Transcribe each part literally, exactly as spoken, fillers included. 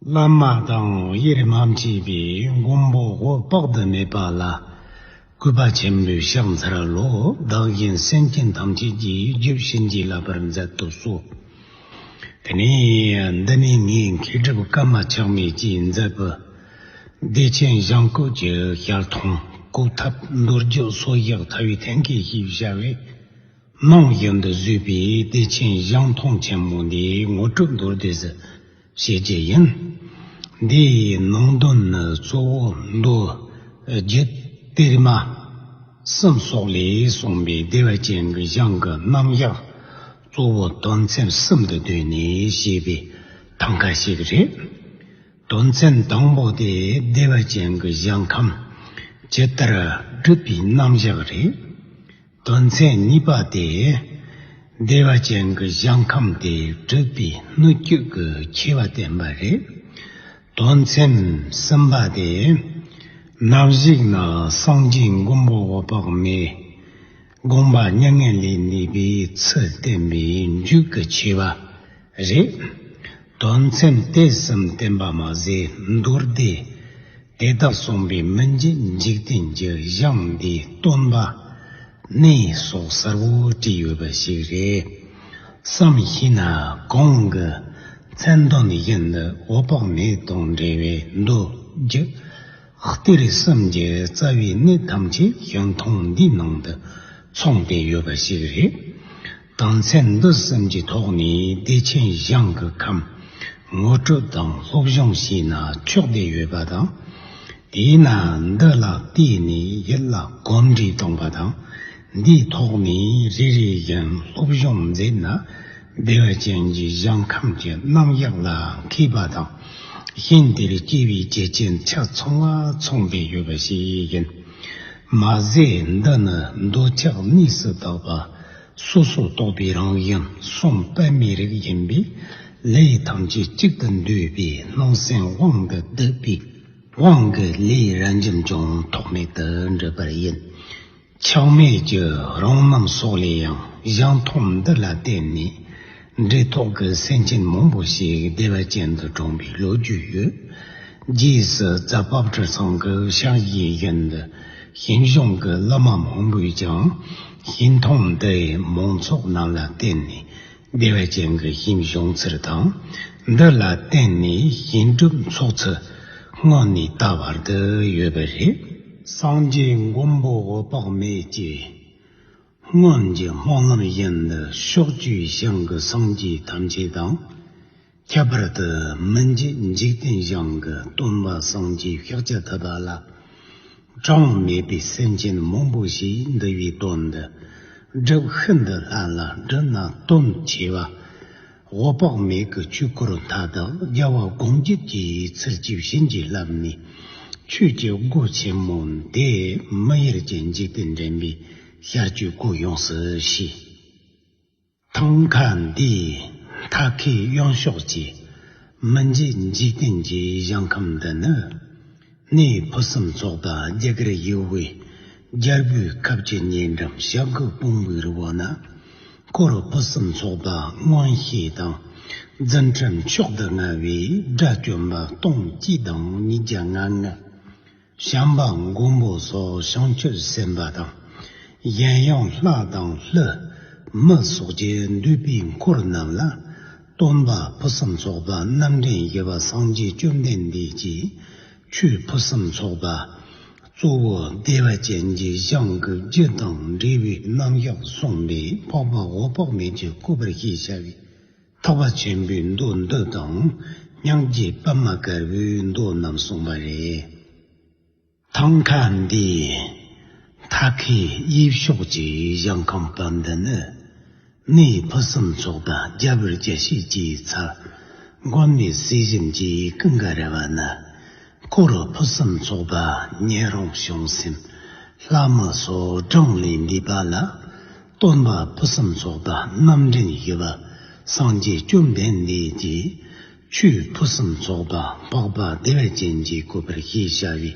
བླ་མ་དང་དབྱེར་མ་མཆིས་པའི་མགོན་པོ་འོད་དཔག་ཏུ་མེད་པ་ལ་གུས་པ་ཆེན་པོས་ཕྱག་འཚལ་ལོ། བདག་གཞན་སེམས་ཅན་ཐམས་ཅད་ཀྱི་རྒྱུད་བྱིན་གྱིས་བརླབ་པར་མཛད་དུ་གསོལ། དེ་ནས་འདི་ནས་ངས་མཁས་གྲུབ་ཀརྨ་ཆགས་མེད་ཀྱིས་མཛད་པའི་བདེ་ཆེན་ཞང་བཀོད་ཀྱི་ཞལ་མཐོང་གོ་ཐབས་མདོ་རྒྱུད་སོ་བཞི་ཐར་པའི་ཐེམ་སྐས་ཞེས་བྱ་བའི་ནང་བཞིན་དུ་བཟོས་པའི་བདེ་ཆེན་ཞང་མཐོང་ཆེན་མོ་འདིའི་ངོ་སྤྲོད་མདོར་བསྡུས་སུ་བྱེད་རྒྱུ་ཡིན། འདིའི་ནང་དོན་ནི་གཙོ་བོ་མདོ་རྒྱུད་གཏེར་མ་གསུམ་སོགས་ལས་གསུངས་པའི་བདེ་བ་ཅན་གྱི་ཞིང་གི་རྣམ་གཞག་གཙོ་བོ་དོན་ཚན་གསུམ་དུ་བསྡུས་ནས་བཤད་པའི་ཐང་ཀ་ཞིག་རེད། དོན་ཚན་དང་པོ་དེ་བདེ་བ་ཅན་གྱི་ཞིང་ཁམས་ཇི་ལྟར་གྲུབ་པའི་རྣམ་གཞག་རེད། དོན་ཚན་གཉིས་པ་དེ། བདེ་བ་ཅན་གྱི་ཞིང་ཁམས་དེ་གྲུབ་པའི་སྣོད་བཅུད་ཀྱི་ཆེ་བ་བསྟན་པ་རེད། དོན་ཚན་གསུམ་པ་དེ། ནམ་ཞིག་ན་སངས་རྒྱས་མགོན་པོ་འོད་དཔག་མེད་དགོངས་པ་མྱ་ངན་ལས་འདས་པའི་ཚུལ་བསྟན་པའི་མཇུག་གི་ཆེ་བ་རེད། དོན་ཚན་དེ་གསུམ་བསྟན་པ་མ་ཟད་མདོར་བསྡུས། དེ་དག་གསུངས་པའི་མི་མཇེད་འཇིག་རྟེན་གྱི་ཞིང་འདིའི་སྟོན་པ་གནས་སོགས་གསལ་བོ་བྲིས་ཡོད་པ་ཞིག་རེད། བསམ་ཤེས་ན་གོང་གི་མཚན་དོན་བཞིན་དུ་འོད་དཔག་མེད་དང་འབྲེལ་བའི་མདོ་རྒྱུད་གཏེར་གསུམ་གྱི་རྩ་བའི་གནད་ཐམས་ཅད་ཞིང་ཐུང་འདིའི་ནང་དུ་ཚང་བསྡད་ཡོད་པ་ཞིག་རེད། དོན་ཚན་འདི་གསུམ་གྱི་ཐོག་ནས་བདེ་ཆེན་ཞིང་གི་ཁམས་ངོ་སྤྲོད་དང་སློབ་སྦྱོང་བྱས་ན་ཆོག་བསྡད་ཡོད་པ་དང་། དེས་ན་འདི་ལ་བལྟས་ནས་ཡིད་ལ་གོམས་འདྲིས་གཏོང་བ་དང་། འདིའི་ཐོག་ནས་རེ་རེ་བཞིན་སློབ་སྦྱོང་མཛད་ན་བདེ་བ་ཅན་གྱི་ཞིང་ཁམས་ཀྱི་རྣམ་གཞག་ལ་མཁས་པ་དང་། ཞིང་དེར་སྐྱེ་བའི་རྒྱུ་རྐྱེན་ཆ་ཚང་བ་ཚང་བསྡད་ཡོད་པ་ཞིག་ཡིན། མ་ཟད་འདི་ནི་འདོད་ཆགས་གཉིས་སུ་དག་པ། སོ་སོར་རྟོག་པའི་རང་བཞིན་གསུམ་པད་མའི་རིགས་ཡིན་པས། ལས་ཐམས་ཅད་གཅིག་ཏུ་འདུས་པའི་སྣང་སེམས་དབང་དུ་བསྡུས་པའི་དབང་གི་ལས་རབ་འབྱམས་ཀྱང་ཐོགས་མེད་དུ་འགྲུབ་པར་ཡིན། ཆགས་མེད་ཀྱི་རང་རྣམ་སོགས་ལས་ཡང་ཞིང་ཐུང་འདི་ལ་བརྟེན་ནས་འབྲས་ཐོག་གི་སེམས་ཅན་མང་པོ་ཞིག་བདེ་བ་ཅན་དུ་གྲོངས་པའི་ལོ་རྒྱུས་ཡོད། རྗེས་སུ་རྫ་དཔལ་སྤྲུལ་ཚང་གི་ཕྱག་བཞེས་བཞིན་དུ་ཞིང་གཞུང་གི་བླ་མ་མང་པོས་ཀྱང་ཞིང་ཐུང་འདིའི་མང་ཚོགས་རྣམས་ལ་བརྟེན་ནས་བདེ་བ་ཅན་གྱི་ཞིང་བྱུང་ཚུལ་དང་། འདི་ལ་བརྟེན་ནས་ཞིང་སྒྲུབ་ཚོགས་ཚུལ་སྔོན་ནས་ད་བར་དུ་ཡོད་པ་རེད། སངས་རྒྱས་མགོན་པོ་འོད་དཔག་མེད་ཀྱིས། སྔོན་གྱི་སྨོན་ལམ་བཞིན་དུ་ཕྱོགས་བཅུའི་ཞིང་གི་སངས་རྒྱས་ཐམས་ཅད་དང་། ཁྱད་པར་དུ་མི་མཇེད་འཇིག་རྟེན་ཞིང་གི་སྟོན་པ་སངས་རྒྱས་ཤཱཀྱ་ཐུབ་པ་ལ་གྲངས་མེད་པའི་སེམས་ཅན་མང་པོ་ཞིག་འདུལ་བའི་དོན་དུ་སྒྲུབ་ཤིན་ཏུ་སླ་ལ་སྒྲུབ་ན་དོན་ཆེ་བ། འོད་དཔག་མེད་ཀྱི་ཆོས་སྐོར་མཐའ་དག་རྒྱལ་བ་དགོངས་གཅིག་གི་ཚུལ་གྱིས་བྱིན་གྱིས་བརླབས་ནས། ཆོས་ཀྱི་སྒོ་ཆེན་མོ་འདི་མི་ཡུལ་གྱི་འཇིག་རྟེན་འདྲེན་པའི་ཤར་གྱི་སྒོ་ཡོངས་སུ་ཕྱེ། ཐང་ཀ་འདིའི་མཐའ་ཁའི་གཡོན་ཕྱོགས་ཀྱི་མི་མཇེད་འཇིག་རྟེན་གྱི་ཞིང་ཁམས་འདི་ནི། གནས་ཕུན་སུམ་ཚོགས་པ་རྒྱ་གར་ཡུལ་དབུས་རྒྱལ་པོའི་ཁབ་ཀྱི་ཉེ་འགྲམ་བྱ་རྒོད་དཔུང་པའི་རི་བོ་ན། འཁོར་ཕུན་སུམ་ཚོགས་པ་མངོན་ཤེས་དང་། རྫུ་འཕྲུལ་མཆོག་ཏུ་མངའ་བའི་དགྲ་བཅོམ་པ་སྟོང་གཅིག་དང་ཉིས་བརྒྱ་ང་ལྔ། བྱམས་པ་མགོན་པོ་སོགས་བྱང་ཆུབ་སེམས་དཔའ་དང་། གཞན་ཡང་ལྷ་དང་ཀླུ་མི་སོགས་ཀྱི་འདུས་པའི་འཁོར་རྣམས་ལ། སྟོན་པ་ཕུན་སུམ་ཚོགས་པ་རྣམ་འདྲེན་བཞི་པ་སངས་རྒྱས་བཅོམ་ལྡན་འདས་ཀྱིས། ཆོས་ཕུན་སུམ་ཚོགས་པ། གཙོ་བོ་བདེ་བ་ཅན་གྱི་ཞིང་གི་རྒྱུ་དང་འབྲས་བུའི་རྣམ་གཞག་གསུངས་པས། འཕགས་པ་འོད་དཔག་མེད་ཀྱིས་བཀོད་པར་ཤེས་བྱ་བའི་ཐེག་པ་ཆེན་པོའི་མདོ་འདི་དང་། སྙིང་རྗེ་པདྨ་དཀར་པོའི་མདོ་རྣམས་གསུངས་པ་རེད། ཐང་ཀ་འདིའི་མཐའ་ཁའི་གཡས་ཕྱོགས་ཀྱི་ཞིང་ཁམས་པ་འདི་ནི། གནས་ཕུན་སུམ་ཚོགས་པ་རྒྱལ་བུ་རྒྱལ་བྱེད་ཀྱི་ཚལ། མགོན་མེད་ཟས་སྦྱིན་གྱི་ཀུན་དགའ་ར་བ་ན། འཁོར་ཕུན་སུམ་ཚོགས་པ་ཉན་རང་བྱང་སེམས་ལྷ་མི་སོགས་གྲངས་ལས་འདས་པ་ལ། སྟོན་པ་ཕུན་སུམ་ཚོགས་པ་རྣམ་འདྲེན་བཞི་པ་སངས་རྒྱས་བཅོམ་ལྡན་འདས་ཀྱིས། ཆོས་ཕུན་སུམ་ཚོགས་པ་འཕགས་པ་བདེ་བ་ཅན་གྱིས་བཀོད་པར་ཤེས་བྱ་བའི་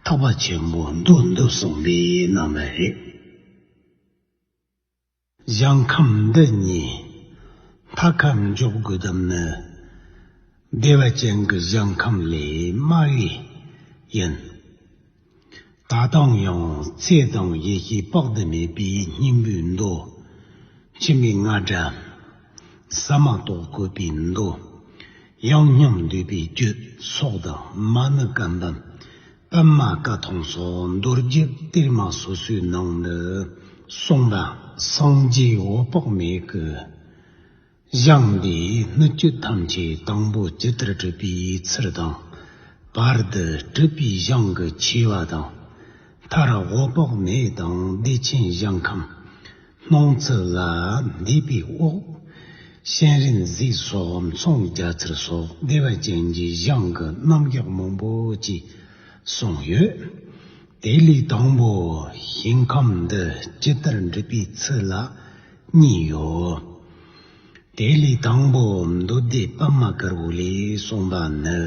ཐེག་པ་ཆེན་པོའི་མདོ་འདི་གསུངས་པའི་གནང་བ་རེད། ཞིང་ཁམས་འདི་གཉིས་མཐའ་ཁ་འཇོག་དགོས་དམ་ནི། བདེ་བ་ཅན་གྱི་ཞིང་ཁམས་ལས་མ་བའི་ཡིན། ད་དུང་ཡང་ཚེ་དང་ཡེ་ཤེས་དཔག་ཏུ་མེད་པའི་སྙིང་པོའི་མདོ། འཆི་མེད་རྔ་སྒྲ། ཟ་མ་ཏོག་བཀོད་པའི་མདོ། ཡང་སྙིང་འདུས་པའི་རྒྱུད་སོགས་དང་། མ་ཎི་བཀའ་འབུམ། པདྨ་བཀའ་ཐང་སོགས་མདོ་རྒྱུད་གཏེར་མ་སོ་སོའི་ནང་དུ་གསུངས་པ། སངས་རྒྱས་འོད་དཔག་མེད་ཀྱི་ཞིང་འདིའི་སྣོད་བཅུད་ཐམས་ཅད་དང་པོ་ཇི་ལྟར་གྲུབ་པའི་ཚུལ་དང་། བར་དུ་གྲུབ་པའི་ཞིང་གི་ཆེ་བ་དང་། མཐར་འོད་དཔག་མེད་དང་བདེ་ཆེན་ཞིང་ཁམས་སྣང་ཚུལ་ལ་འདུས་པའི་འོག། སྤྱན་རས་གཟིགས་སོགས་མཚུངས་རྒྱ་མཚར་སོགས་བདེ་བ་ཅན་གྱི་ཞིང་གི་རྣམ་གཞག་མང་པོ་ཅིག་གསུངས་ཡོད། དེ་ལས་དང་པོ་ཞིང་ཁམས་འདི་ཇི་ལྟར་འགྲུབ་པའི་ཚུལ་ལ་གཉིས་ཡོད། དེ་ལས་དང་པོ་མདོ་སྡེ་པདྨ་དཀར་པོ་ལས་གསུངས་པ་ནི།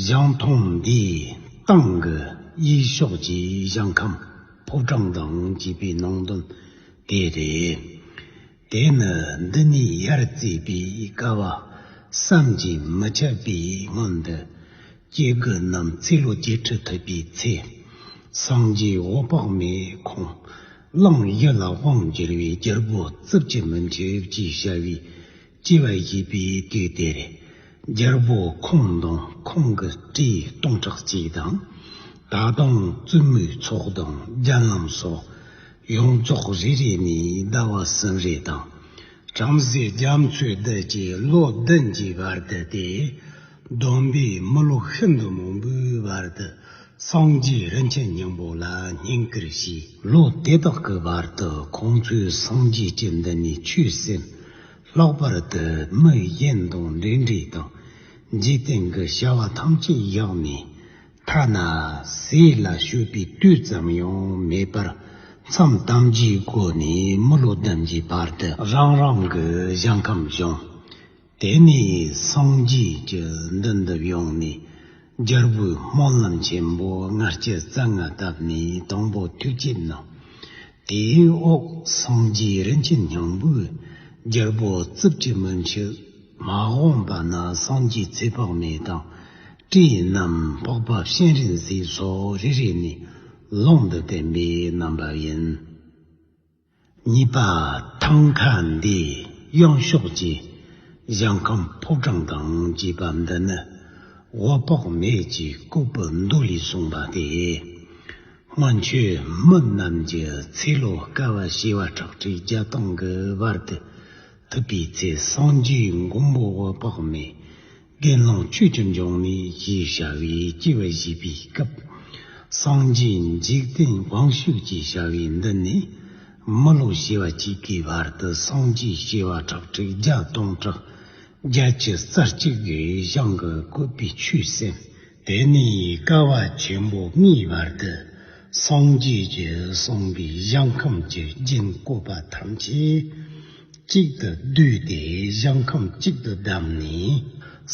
ཞིང་ཐུང་འདིའི་སྟེང་གི་གཡས་ཕྱོགས་ཀྱི་ཞིང་ཁམས་ཕོ་བྲང་དང་བཅས་པའི་ནང་དོན་དེ་རེད། དེ་ནི་འདི་ནས་ཡར་བརྩིས་པའི་བསྐལ་པ་བསམ་གྱིས་མི་ཁྱབ་པའི་སྔོན་དུ། སྐྱེ་དགུ་རྣམས་ཚེ་ལོ་བརྒྱད་ཁྲི་ཐུབ་པའི་ཚེ། སངས་རྒྱས་འོད་དཔག་མེད་ཁོང་གླིང་བཞི་ལ་དབང་བསྒྱུར་བའི་རྒྱལ་པོ་རྩིབས་ཀྱི་མུན་ཆད་ཅེས་བྱ་བའི་སྐྱེ་བ་བཞེས་པའི་དུས་དེར། རྒྱལ་པོ་ཁོང་དང་ཁོང་གི་སྲས་སྟོང་ཕྲག་གཅིག་དང་། ད་དུང་བཙུན་མོའི་ཚོགས་དང་རྒྱལ་བློན་སོགས་ཡོངས་རྫོགས་རེ་རེ་ནས་ཟླ་བ་གསུམ་རེ་དང་། བྲམ་ཟེ་རྒྱ་མཚོའི་རྡུལ་གྱིས་ལོ་བདུན་གྱི་བར་དུ་སྟེ། བསྡོམས་པས་མི་ལོ་ཤིན་ཏུ་མང་པོའི་བར་དུ་སངས་རྒྱས་རིན་ཆེན་སྙིང་པོ་ལ་བསྙེན་བཀུར་བྱས། ལོ་དེ་དག་གི་བར་དུ་ཁོང་ཚོས་སངས་རྒྱས་ཀྱི་མདུན་ནས་ཆོས་གསན། ལྷག་པར་དུ་མི་གཞན་དང་འབྲེལ་འདྲིས་དང་འཇིག་རྟེན་གྱི་བྱ་བ་ཐམས་ཅད་བཞག་ནས། ཐ་ན་ཟས་ལ་སྤྱོད་པའི་དུས་ཙམ་ཡང་མེད་པར་མཚམས་དམ་བཅའི་སྒོ་ནས་མི་ལོ་བདུན་གྱི་བར་དུ་རང་རང་གི་ཞིང་ཁམས་བཞེངས། དེ་ནས་སངས་རྒྱས་ཀྱི་མདུན་དུ་བྱོན་ནས་རྒྱལ་པོའི་སྨོན་ལམ་ཆེན་པོ་ལྔ་བཅུ་རྩ་ལྔ་བཏབ་ནས་དང་པོ་ཐུགས་བསྐྱེད་གནང་། དེའི་འོག་སངས་རྒྱས་རིན་ཆེན་སྙིང་པོས་རྒྱལ་པོ་རྩིབས་ཀྱི་མུན་ཆད་མ་འོངས་པ་ན་སངས་རྒྱས་ཚེ་དཔག་མེད་དང་། སྲས་རྣམས་འཕགས་པ་སྤྱན་རས་གཟིགས་སོགས་རེ་རེ་ནས་ལུང་དུ་བསྟན་པའི་རྣམ་པ་ཡིན། གཉིས་པ། ཐང་ཁ་འདིའི་གཡོན་ཕྱོགས་ཀྱི་ཞིང་ཁམས་ཕོ་བྲང་དང་བཅས་པ་འདི་ནི་འོད་དཔག་མེད་ཀྱི་བཀོད་པའི་མདོ་ལས་གསུངས་པ་སྟེ། སྔོན་ཆད་མི་རྣམས་ཀྱི་ཚེ་ལོ་བསྐལ་པ་བྱེ་བ་ཁྲག་ཁྲིག་བརྒྱ་སྟོང་གི་བར་དུ་ཐུབ་པའི་ཚེ། སངས་རྒྱས་མགོན་པོ་འོད་དཔག་མེད་དགེ་སློང་ཆོས་ཀྱི་འབྱུང་གནས་ཞེས་བྱ་བའི་སྐྱེ་བ་བཞེས་པའི་སྐབས། སངས་རྒྱས་འཇིག་རྟེན་དབང་ཕྱུག་ཅེས་བྱ་བའི་མདུན་ནས་མི་ལོ་བྱེ་བ་གཅིག་གི་བར་དུ་སངས་རྒྱས་བྱེ་བ་ཁྲག་ཁྲིག་བརྒྱ་སྟོང་ཕྲག་བརྒྱད་ཅུ་རྩ་གཅིག་གིས་ཞིང་གི་བཀོད་པའི་ཆོས་གསན། དེ་ནས་བསྐལ་པ་ཆེན་པོ་ལྔའི་བར་དུ་སངས་རྒྱས་ཀྱིས་གསུངས་པའི་ཞིང་ཁམས་ཀྱི་རྒྱན་བཀོད་པ་ཐམས་ཅད་གཅིག་ཏུ་བསྡུས་ཏེ་ཞིང་ཁམས་གཅིག་ཏུ་བསྡམས་ནས།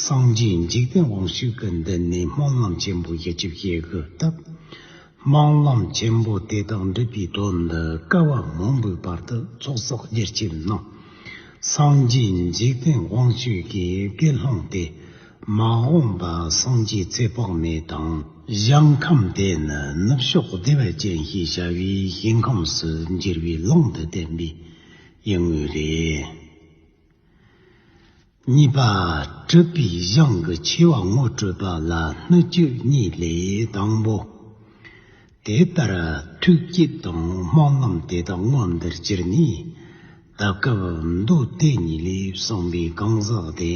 སངས་རྒྱས་འཇིག་རྟེན་དབང་ཕྱུག་གི་མདུན་ནས་སྨོན་ལམ་ཆེན་པོ་བཞི་བཅུ་ཞེ་དགུ་བཏབ། སྨོན་ལམ་ཆེན་པོ་དེ་དག་འགྲུབ་པའི་དོན་དུ་བསྐལ་པ་མང་པོའི་བར་དུ་ཚོགས་བསགས་རྒྱུར་བྱེད་གནང་། སངས་རྒྱས་འཇིག་རྟེན་དབང་ཕྱུག་གི་དགེ་སློང་དེ་མ་འོངས་པ་སངས་རྒྱས་ཚེ་དཔག་མེད་དང་། ཞིང་ཁམས་དེ་ནི་ནུབ་ཕྱོགས་བདེ་བ་ཅན་ཞེས་བྱ་བའི་ཞིང་ཁམས་སུ་འགྱུར་བའི་ལུང་དུ་བསྟན་པའི་ཡིན་ངོས་རེད། གཉིས་པ། གྲུབ་པའི་ཞིང་གི་ཆེ་བ་ངོ་སྤྲོད་པ་ལ་སྣོད་བཅུད་གཉིས་ལས། དང་པོ། དེ་ལྟར་ཐུགས་བསྐྱེད་དང་སྨོན་ལམ་དེ་དག་མངོན་དུ་གྱུར་ནས། ད་སྐབས་མདོ་དེ་གཉིས་ལས་གསུངས་པའི་གང་ཟག་དེ།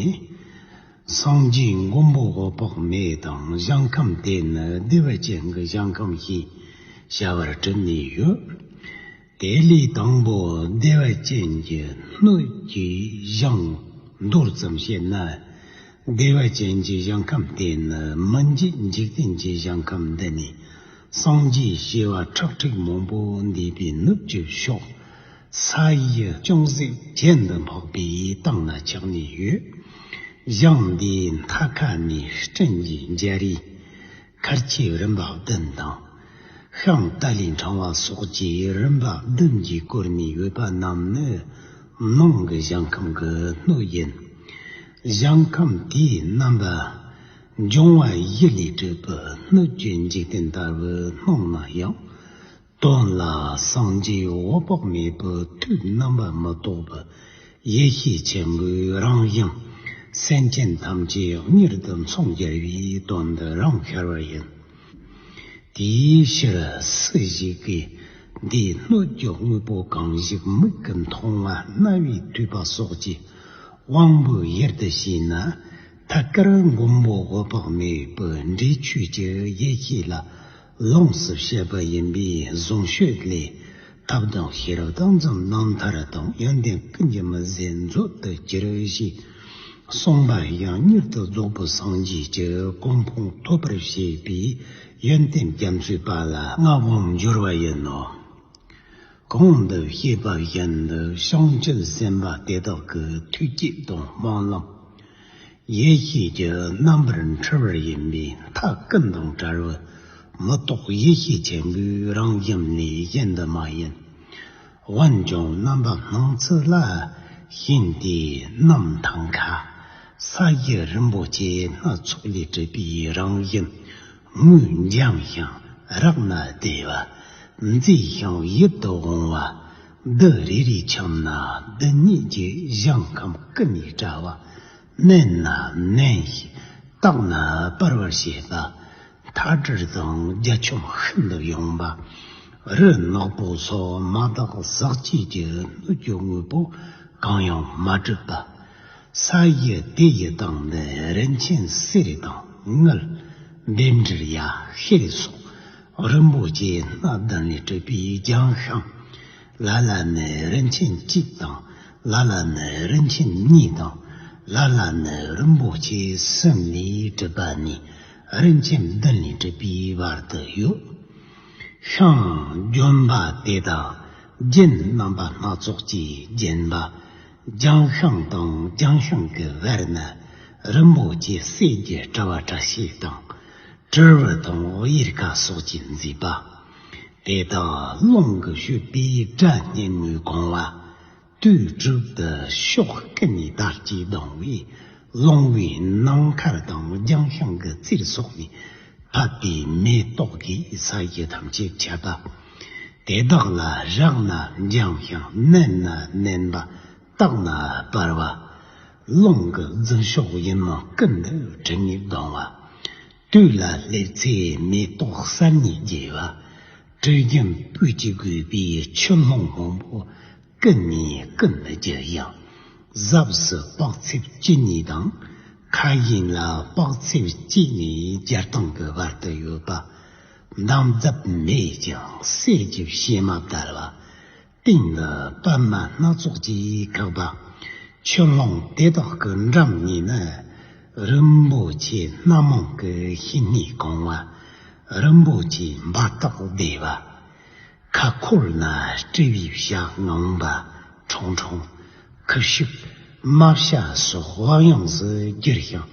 སངས་རྒྱས་མགོན་པོ་འོད་དཔག་མེད་དང་ཞིང་ཁམས་དེ་ནི་བདེ་བ་ཅན་གྱི་ཞིང་ཁམས་ཞེས་བྱ་བར་གྲུབ་ནས་ཡོད། དེ་ལས་དང་པོ་བདེ་བ་ཅན་གྱི་སྣོད་ཀྱི་ཞིང་མདོར་ཙམ་བཤད་ན། བདེ་བ་ཅན་གྱི་ཞིང་ཁམས་དེ་ནི་མི་འཇིག་འཇིག་རྟེན་གྱི་ཞིང་ཁམས་འདི་ནས་སངས་རྒྱས་བྱེ་བ་ཁྲག་ཁྲིག་མང་པོ་འདས་པའི་ནུབ་ཀྱི་ཕྱོགས། ས་ཡི་ཅུང་ཟད་གྱེན་དུ་འཕགས་པའི་སྟེང་ན་ཆགས་ནས་ཡོད། ཞིང་འདིའི་མཐའ་ཁ་ནས་སྤྲིན་གྱི་འཇའ་རིས་ཁར་ཆེ་རིམ་པ་བདུན་དང་། ཤིང་ཏཱ་ལའི་ཕྲེང་བ་སོགས་ཀྱིས་རིམ་པ་བདུན་གྱིས་བསྐོར་ནས་ཡོད་པ་རྣམས་ནི་ནང་གི་ཞིང་ཁམས་ཀྱི་སྣོད་ཡིན། ཞིང་ཁམས་དེའི་རྣམ་པ། འབྱུང་བ་བཞི་ལས་གྲུབ་པའི་སྣོད་ཀྱི་འཇིག་རྟེན་ལྟ་བུ་སྣང་ན་ཡང་། དོན་ལ་སངས་རྒྱས་འོད་དཔག་མེད་པའི་ཐུགས་རྣམ་པར་མི་རྟོག་པའི་ཡེ་ཤེས་ཆེན་པོའི་རང་བཞིན། སེམས་ཅན་ཐམས་ཅད་གཉེར་དུ་མཚོན་རྒྱལ་བའི་དོན་འདི་རང་ཤར་བ་ཡིན། དེའི་ཕྱིར་སུ་ཞིག་གིས་འདིའི་སྣོད་ཀྱི་དངོས་པོ་གང་ཞིག་མིག་གིས་མཐོང་བ་རྣ་བས་ཐོས་པ་སོགས་ཀྱི་དབང་པོའི་ཡུལ་དུ་བྱས་ན། ཐད་ཀར་མགོན་པོ་འོད་དཔག་མེད་པའི་འབྲས་ཆོས་ཀྱི་ཡེ་ཤེས་ལ་ལོངས་སུ་སྤྱད་པ་ཡིན་པས་བཟུང་སྤྱོད་ལས་ཐབས་དང་ཤེས་རབ་དང་འཛུམ་མདངས་མཐར་དང་ཡོན་ཏན་ཀུན་གྱི་མི་ཟད་མཛོད་དུ་གྱུར་ཞེས་གསུངས་པ་ཡང་མྱུར་དུ་རྫོགས་པའི་སངས་རྒྱས་ཀྱི་གོ་འཕང་ཐོབ་པར་བྱེད་པའི་ཡོན་ཏན་རྒྱ་མཚོའི་དཔལ་ལ་མངའ་དབང་འབྱོར་བ་ཡིན་ནོ། གོང་དུ་བཤད་པ་བཞིན་དུ་བྱང་ཆུབ་སེམས་དཔའ་དེ་དག་གི་ཐུགས་བསྐྱེད་དང་སྨོན་ལམ། ཡེ་ཤེས་ཀྱི་རྣམ་པར་འཁྲུལ་བ་ཡིན་པས་མཐའ་ཀུན་དང་བྲལ་བའི་མི་རྟོག་ཡེ་ཤེས་ཆེན་པོའི་རང་བཞིན་ལས་གཞན་དུ་མ་ཡིན། འོན་ཀྱང་རྣམ་པ་སྣང་ཚུལ་ལ་ཞེན་ཏེ་རྣམ་ཐར་མཁས། ས་གཞི་རིན་པོ་ཆེ་སྣ་ཚོགས་ལས་གྲུབ་པའི་རང་བཞིན་ངོས་འཇམ་ཞིང་རབ་ན་བདེ་བ། མཛེས་ཤིང་ཡིད་དུ་འོང་བ། རྡུལ་རེ་རེ་འཆམ་ན་རྡུལ་སྙེད་ཀྱི་ཞིང་ཁམས་ཀུན་ནས་བཀྲ་བ། མནན་ན་ནན་ཞིང་བཏེགས་ན་སྤར་བར་བྱེད་པ། མཐའ་བྲལ་དང་རྒྱ་ཁྱོན་ཤིན་ཏུ་ཡངས་པ། རི་ནག་པོ་སོགས་མ་དག་ཟག་བཅས་ཀྱི་སྣོད་ཀྱི་དངོས་པོ་གང་ཡང་མ་གྲུབ་པ། ས་གཞི་དེ་ཡི་སྟེང་དུ་རིན་ཆེན་གསེར་དང་དངུལ། བཻ་ཌཱུརྱ། ཤེལ་སོགས་རིན་པོ་ཆེ་སྣ་བདུན་ལས་གྲུབ་པའི་ལྗང་ཤིང་། ལ་ལ་ནི་རིན་ཆེན་གཅིག་དང་། ལ་ལ་ནི་རིན་ཆེན་གཉིས་དང་། ལ་ལ་ནི་རིན་པོ་ཆེ་གསུམ་ལས་གྲུབ་པ་ནས་རིན་ཆེན་བདུན་ལས་གྲུབ་པའི་བར་དུ་ཡོད། ཤིང་ལྗོན་པ་དེ་དག་རྒྱན་རྣམ་པ་སྣ་ཚོགས་ཀྱིས་བརྒྱན་པ། ལྗང་ཤིང་དང་ལྗང་ཤིང་གི་བར་ན་རིན་པོ་ཆེ་གསེར་གྱི་དྲ་བ་དྲ་ཕྱེད་དང་། དྲིལ་བུ་དང་གཡེར་ཁ་སོགས་ཀྱིས་མཛེས་པ། དེ་དག་རླུང་གིས་བསྐྱོད་པའི་སྒྲ་སྙན་མོས་གང་བ། དུས་དྲུག་ཏུ་ཕྱོགས་ཀུན་ནས་དར་གྱིས་ལྡང་བའི་རླུང་བུའི་ནམ་མཁར་དང་ལྗང་ཤིང་གི་རྩེར་སོགས་ནས་ཕབ་པའི་མེ་ཏོག་གིས་ས་གཞི་ཐམས་ཅད་ཁྱབ་པ། དེ་དག་ལ་རེག་ན་འཇམ་ཞིང་མནན་ན་ནན་པ། བཏེགས་ན་སྤར་བ། རླུང་གི་རྫུ་ཤོག་ཡིན་མིན་ཀུན་ཏུ་དྲི་ངད་ལྡང་བ། དུས་ལ་སླེབས་ཚེ་མེ་ཏོག་གསར་རྙེད་རྒྱས་པ། དྲི་ཞིམ་སྤོས་ཀྱིས་བསྒོས་པའི་ཆུ་ཀླུང་སྔོན་པོ་ཀུན་ནས་ཀུན་ཏུ་རྒྱུ་ཞིང་། ཟབས་སུ་དཔག་ཚད་བཅུ་གཉིས་དང་། ཁ་ཞེང་ལ་དཔག་ཚད་གཅིག་ནས་བརྒྱ་སྟོང་གི་བར་དུ་ཡོད་པ། འདམ་རྫབ་མེད་ཅིང་གསེར་གྱི་ཕྱེ་མ་བརྡལ་བ། སྟེང་དུ་པདྨ་སྣ་ཚོགས་ཀྱིས་བཀག་པ། ཆུ་ཀླུང་དེ་དག་གི་འགྲམ་གཉིས་ནི་རིན་པོ་ཆེ་སྣ་མང་གི་ཤིང་སྣས་གང་བ། རིན་པོ་ཆེའི་འབབ་སྟེགས་བདེ་བ། ཁ་འཁོར་ན་སྤྲུལ་པའི་བྱ་ངང་པ་ཁྲུང་ཁྲུང་། ཁུ་བྱུག་རྨ་བྱ་སོགས་དབང་ཡོངས་སུ་གྱུར་ཞིང་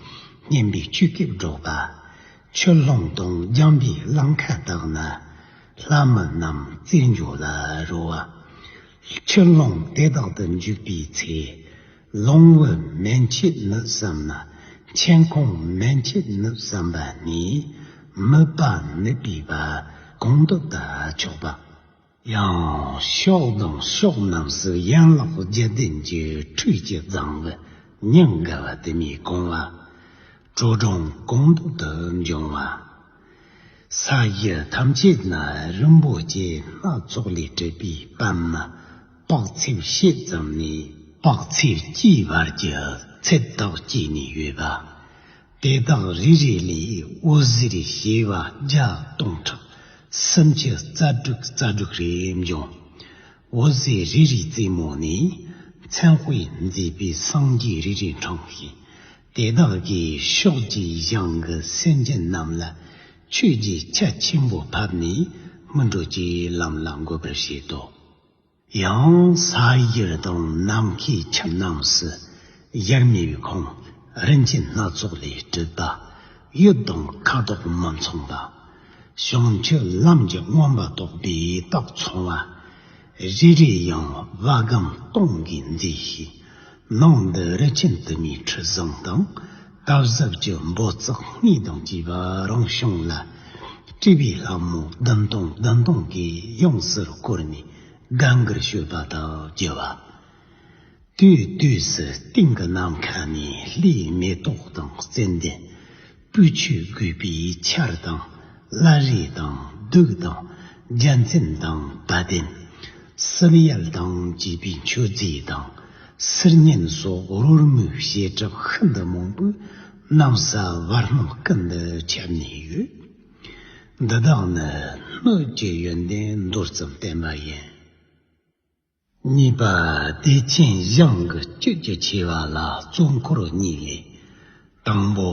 སྙན་པའི་ཆོས་སྐད་སྒྲོག་པ། ཆུ་ཀླུང་དང་ལྗང་པའི་གླང་ཁ་དག་ན་ལྷ་མི་རྣམས་རྩེར་འཇོ་ལ་རོལ་བ། ཆུ་ཀླུང་དེ་དག་ཏུ་འཇུག་པའི་ཚེ། ལོང་བུ་མན་ཆད་ནུབ་བསམ་ན། མཆན་ཁུང་མན་ཆད་ནུབ་བསམ་པ་ནས། མིད་པ་ནུབ་པའི་བར་གོང་དུ་བལྟ་ཆོག་པ། ཡང་ཕྱོགས་དང་ཕྱོགས་རྣམས་སུ་ཡན་ལག་བརྒྱད་ལྡན་གྱི་ཁྲུས་ཀྱི་རྫིང་བུ་སྙིང་དགའ་བ་དུ་མས་གང་བ། བྲོ་བྲོ་གང་འདུག་ཏུ་འབྱུང་བ། ས་གཞི་ཐམས་ཅད་ན་རིན་པོ་ཆེ་སྣ་ཚོགས་ལས་གྲུབ་པའི་པདྨ་དཔག་ཚད་ཕྱེད་ཙམ་ནས་དཔག་ཚད་གཅིག་བར་གྱི་ཚད་དག་བཅས་ནས་ཡོད་པ། དེ་དག་རེ་རེ་ལས་འོད་ཟེར་བྱེ་བ་བརྒྱ་སྟོང་ཕྲག་སུམ་ཅུ་རྩ་དྲུག་རྩ་དྲུག་རེ་འབྱུང་། འོད་ཟེར་རེ་རེའི་རྩེ་མོ་ནས་མཚན་དཔེས་མཛེས་པའི་སངས་རྒྱས་རེ་རེ་འཁྲུངས་ཤིང་། དེ་དག་གིས་ཕྱོགས་བཅུའི་ཞིང་གི་སེམས་ཅན་རྣམས་ལ་ཆོས་ཀྱི་ཆར་ཆེན་པོ་ཕབ་ནས་སྨིན་གྲོལ་གྱི་ལམ་ལ་འགོད་པར་བྱེད་དོ། ཡང་ས་གཞི་དང་ནམ་མཁའི་ཁྱིམ་རྣམས་སུ་གཞལ་མེད་པའི་ཁང་རིན་ཆེན་སྣ་ཚོགས་ལས་གྲུབ་པ། གཡུ་དང་ཁ་དོག་མི་མཚུངས་པ། བྱང་ཆུབ་ལམ་གྱི་མངོན་པར་རྟོགས་པའི་རྟགས་མཚུངས་པ། རེ་རེ་ཡང་བ་གམ་སྟོང་གིས་མཛེས་ཤིང་ ནང་འདི་རི་ཆེན་དུ་མའི་ཁྲི་བཟང་དང་། སྟག་གཟིག་གི་འབོད་ཚིག་དངོས་དང་བཅས་པ་རང་བྱུང་ལ། སྤྲུལ་པའི་ལྷ་མོ་བདུན་སྟོང་བདུན་སྟོང་གིས་ཡོངས་སུ་བསྐོར་ནས་དགའ་མགུར་བྱེད་པ་དང་བཅས་པ། དུས་དུས་སུ་སྟེང་གི་ནམ་མཁའ་ནས་ལྷའི་མེ་ཏོག་དང་ཙན་དན། སྤོས་ཆུས་བསྐོས་པའི་ཆར་དང་། བླ་རེ་དང་། གདུགས་དང་། རྒྱལ་མཚན་དང་། བ་དན། བསིལ་ཡལ་དང་བཅས་པའི་མཆོད་རྫས་དང་། སིལ་སྙན་སོགས་རོལ་མོའི་བྱེ་བྲག་ཤིན་ཏུ་མང་པོས་གནམ་ས་བར་སྣང་ཀུན་ཏུ་ཁྱབ་ནས་ཡོད། འདི་དག་ནི་སྣོད་ཀྱི་ཡོན་ཏན་མདོར་ཙམ་བསྟན་པ་ཡིན། གཉིས་པ། བདེ་ཆེན་ཞིང་གི་བཅུད་ཀྱི་ཆེ་བ་ལ་གཙོ་འཁོར་གཉིས་ལས། དང་པོ།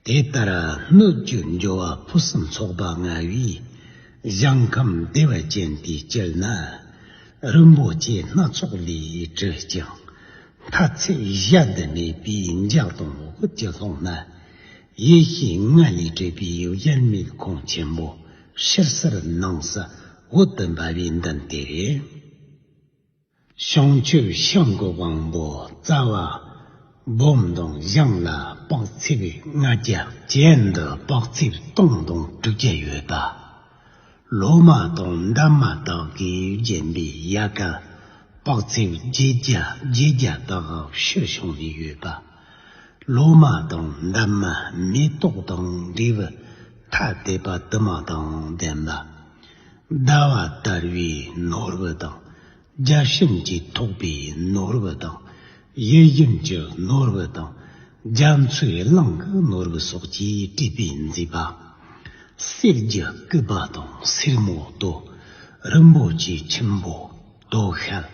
དེ་ལྟར་སྣོད་བཅུད་འབྱོར་བ་ཕུན་སུམ་ཚོགས་པ་མངའ་བའི་ཞིང་ཁམས་བདེ་བ་ཅན་དེའི་དཀྱིལ་ན། རིན་པོ་ཆེ་སྣ་ཚོགས་ལས་གྲུབ་ཅིང་། མཐའ་ཚད་གཞལ་དུ་མེད་པའི་འཇའ་དང་འོད་ཀྱི་ཀློང་ན། ཡེ་ཤེས་ལྔ་ལས་གྲུབ་པའི་དབྱེར་མེད་ཁོང་ཆེན་པོ་ཕྱིར་གསལ་ནང་གསལ་འོད་དུ་འབར་བའི་མདུན་དེ་རེད། བྱང་ཆུབ་ཤིང་གི་དབང་པོ་རྩ་བ་སྦོམ་དང་། ཞིང་ལ་དཔག་ཚད་ལྔ་བརྒྱ། གྱེན་དུ་དཔག་ཚད་སྟོང་དང་དྲུག་བརྒྱ་ཡོད་པ། ལོ་མ་དང་འདབ་མ་དག་གིས་བརྒྱན་པའི་ཡལ་ག་དཔག་ཚད་བརྒྱད་བརྒྱ་བརྒྱད་བརྒྱ་དག་ཕྱིར་བྱུང་ནས་ཡོད་པ། ལོ་མ་དང་འདབ་མ་མེ་ཏོག་དང་འབྲས་བུ་ཐ་དད་པ་དུ་མ་དང་ལྡན་པ། ཟླ་བ་དར་བའི་ནོར་བུ་དང་། བརྒྱ་བྱིན་གྱིས་ཐོགས་པའི་ནོར་བུ་དང་། ཡིད་བཞིན་གྱི་ནོར་བུ་དང་། རྒྱ་མཚོའི་གླིང་གི་ནོར་བུ་སོགས་ཀྱིས་སྤྲས་པས་མཛེས་པ། གསེར་གྱི་སྐུད་པ་དང་སེར་མོ་དོ། རིན་པོ་ཆེའི་ཆུན་པོ་དོ་ཤལ།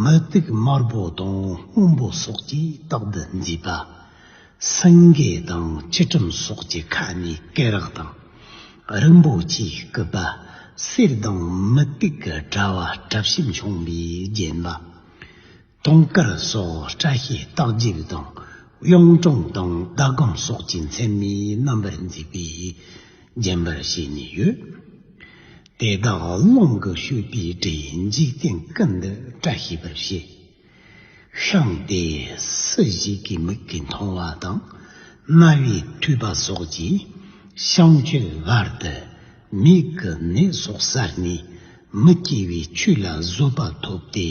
མུ་ཏིག་དམར་པོ་དང་སྔོན་པོ་སོགས་ཀྱིས་རྟག་ཏུ་མཛེས་པ། སེང་གེ་དང་ཆུ་ཀྲུམ་སོགས་ཀྱི་ཁ་ནས་སྐེ་རགས་དང་། རིན་པོ་ཆེའི་སྐུད་པ། གསེར་དང་མུ་ཏིག་གི་དྲ་བ་དྲ་ཕྱེད་མཆོང་བས་བརྒྱན་པ། དུང་དཀར་སོགས་བཀྲ་ཤིས་རྟགས་བརྒྱད་དང་། གཡུང་དྲུང་དང་ཟླ་གམ་སོགས་ཀྱིས་མཚན་མའི་རྣམ་པར་མཛེས་པས་བརྒྱན་པར་བྱས་ནས་ཡོད། དེ་དག་རླུང་གིས་བསྐྱོད་པའི་སྒྲས་འཇིག་རྟེན་ཀུན་ཏུ་བཀྲ་ཤིས་པར་བྱེད། ཤིང་དེ་སུ་ཞིག་གིས་མིག་གིས་མཐོང་བ་དང་། རྣ་བས་ཐོས་པ་སོགས་ཀྱིས་བྱང་ཆུབ་བར་དུ་མིག་གི་ནད་སོགས་བསལ་ནས་མི་སྐྱེ་བའི་ཆོས་ལ་བཟོད་པ་ཐོབ་སྟེ་